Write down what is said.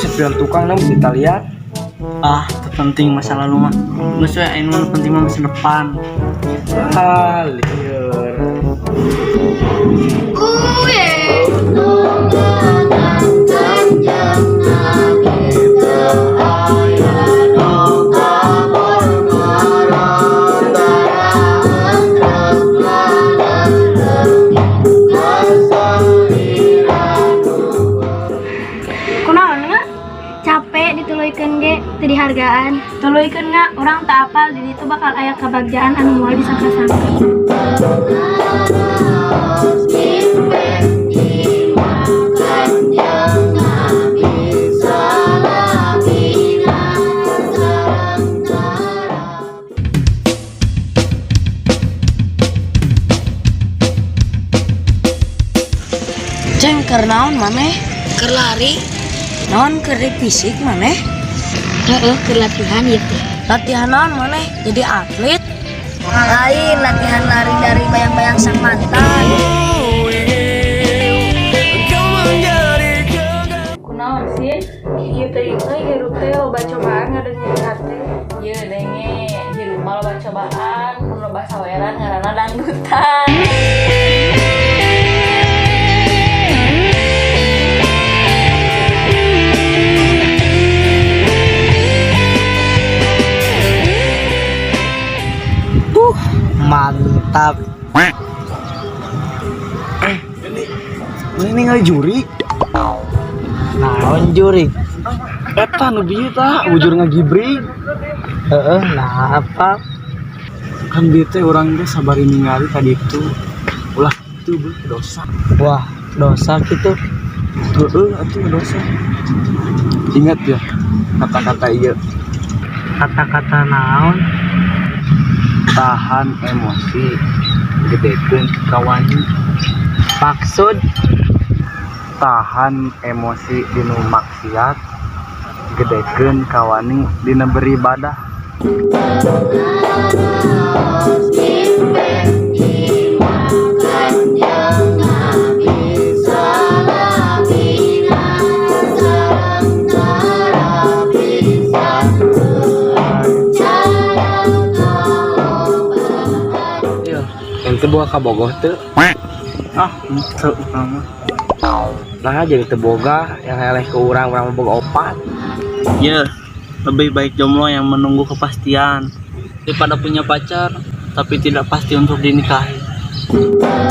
Sepion tukang na kita lihat. Ah, teu penting masa lalu mah. Geus we, anu nu penting mah masa depan. Ah, lieur. Uye. Kanjeng Nabi teu aya nu kabur ngaraon rek ngalereungin kasalira nu. Kunaon nga? Capek dituluykeun ge teu dihargaan. Tuluykeun nga, urang teu apal di ditu bakal aya kabagjaan anu moal disangka-sangka. Mimpen imah Kanjeng Nabi salakina sareng tara. Ceng, keur naon maneh? Keur lari. Naon, keur di fisik maneh? Heeh, keur latihan ieu teh. Latihan naon maneh? Jadi atlet? Lain, latihan lari dari bayang-bayang sang mantan. Kunaon sih? Ieu teh euy, hirup teh loba cobaan, ngadan nyeri hate. Ye denge, hirup mah loba cobaan, mun loba saweran ngaranna dangdutan. Mantap. Ini ningali jurig. Naon jurig? Eta nu bieu tah, bujur ngagibrig. Heeh, nah apa? Kan bieu teh urang teh sabari ningali tadi itu. Ulah itu beuh, dosa. Wah, dosa gitu. Heeh, atuh dosa. Ingat ya kata-kata ieu. Kata-kata naon? Tahan emosi, gedekeun kawani. Maksud? Tahan emosi dinu maksiat, gedekeun kawani dina beribadah. Mimpen imah Kanjeng Nabi salakina sareng tara pisan percaya kalobaan. Ente boga kabogoh teu? Ah, henteu urang mah. Nah, jadi teu boga yang eleh ke urang, urang mah boga opat. Ye, lebih baik jomblo yang menunggu kepastian daripada punya pacar tapi tidak pasti untuk dinikahi. Mimpen